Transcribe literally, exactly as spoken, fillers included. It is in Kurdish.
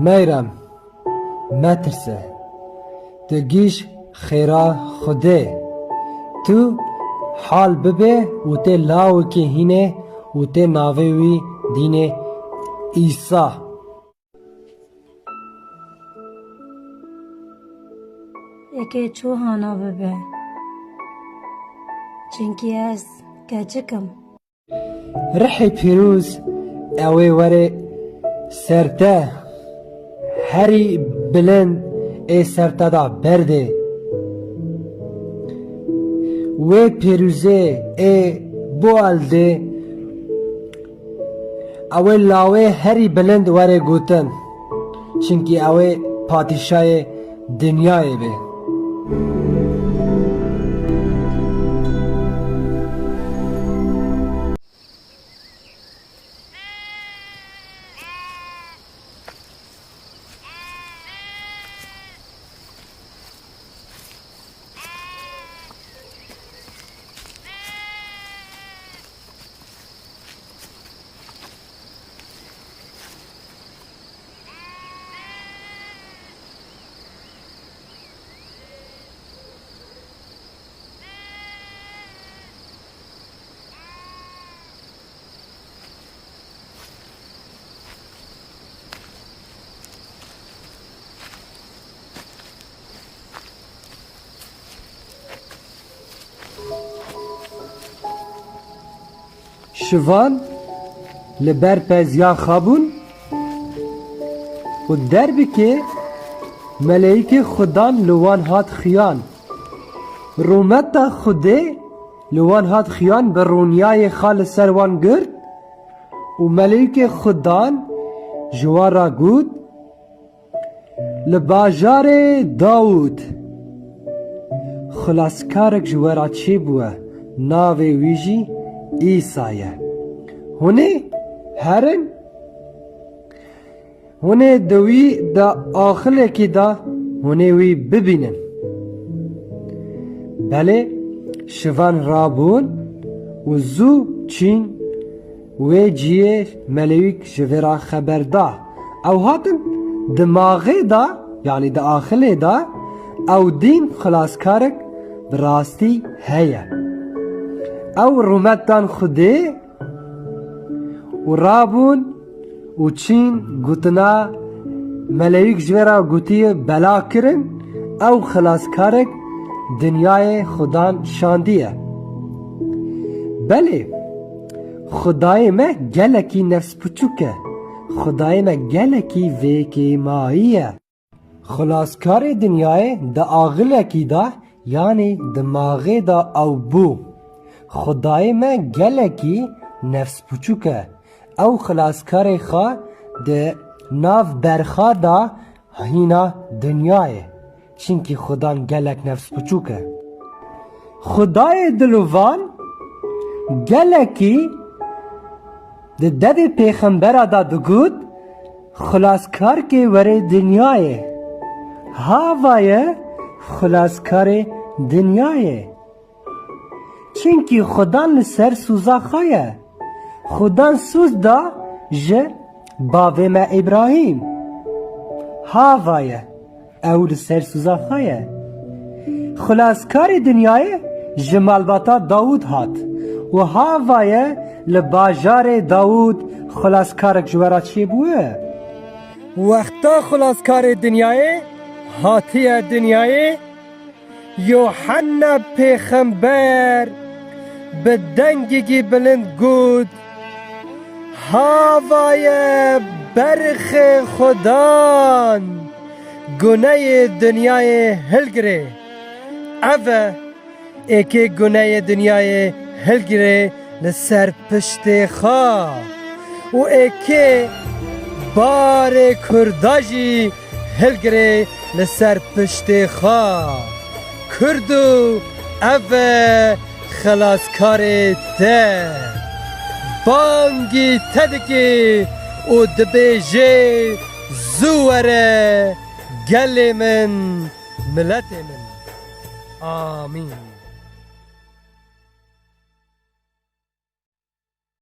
Meyrem, metirse. Tu gîj xêra Xwedê. Tu hal bibe û tê lawikê hînê û tê navê wî dînê Îsa. Yekê çû hana bibe. Çimkî ez keçik im. Rihê pîroz ew ê were ser te, herî bilind ê ser te de berdê. Wê pîrozê ê bialdê, ew ê lawê herî bilind were gotin, çimkî ew ê padîşayê dinyayê be. Şivan li ber peziya xwe bûn û derbikê meleyikê Xudan li wan hat xiyan. Rûmeta Xwedê li wan hat xiyan, bi rûniyayê xwe li ser wan girt û meleyikê Xudan ji wan re got, Li bajarê Dawûd xilaskarek ji we re çêbûye, navê wî jî Îsa ye. Hûn ê herin, hûn ê di wî de axilekî de hûn ê wî bibînin. Belê, şivan rabûn û zû çîn wê ciyê meleyîk ji vê re xeber da. Ew hatin di maxê de, yanî di axilê de, ew dîn xilaskarek bi rastî heye. Ew rûmet dan Xwedê û rabûn û çîn gotina meleyîk ji vê re gotiye bela kirin, ew xilaskarek dinyayê Xudan şandiye. Belê, Xwedayê me gelekî nefsbiçûk e. Xwedayê me gelekî vêkêmayî ye. Xilaskarê dinyayê di axilekî de, yanî di maxê de ew bû. Xwedayê me gelekî nefsbiçûk e. Ew xilaskarê xwe di nav berxa de hîna dinyayê. Çimkî Xudan gelek nefsbiçûk e. Xwedayê dilovan gelekî di devê pêxembera de digot, Xilaskarkê were dinyayê. Hava ye xilaskarê dinyayê. Çimkî Xudan li ser soza xwe ye. Xudan soz da ji bavê me Îbrahîm. Hava ye. Ew li ser soza xwe ye. Xilaskarê dinyayê ji malbata Dawûd hat û hava ye li bajarê Dawûd xilaskarek ji we re çêbûye. Wexta xilaskarê dinyayê hatiye dinyayê, Yohanna pêxember bi dengekî bilind got, Hava ye berxê Xudan, guneyê dinyayê hilgirê. Ev e, êkê guneyê dinyayê hilgirê li ser piştê xwe û êkê barê Kurda jî hilgirê li ser piştê xwe. Kurdo, ev e xilaskarê te. Bangî te dike û dibêje, Zû were, gelê min, miletê min. Amîn.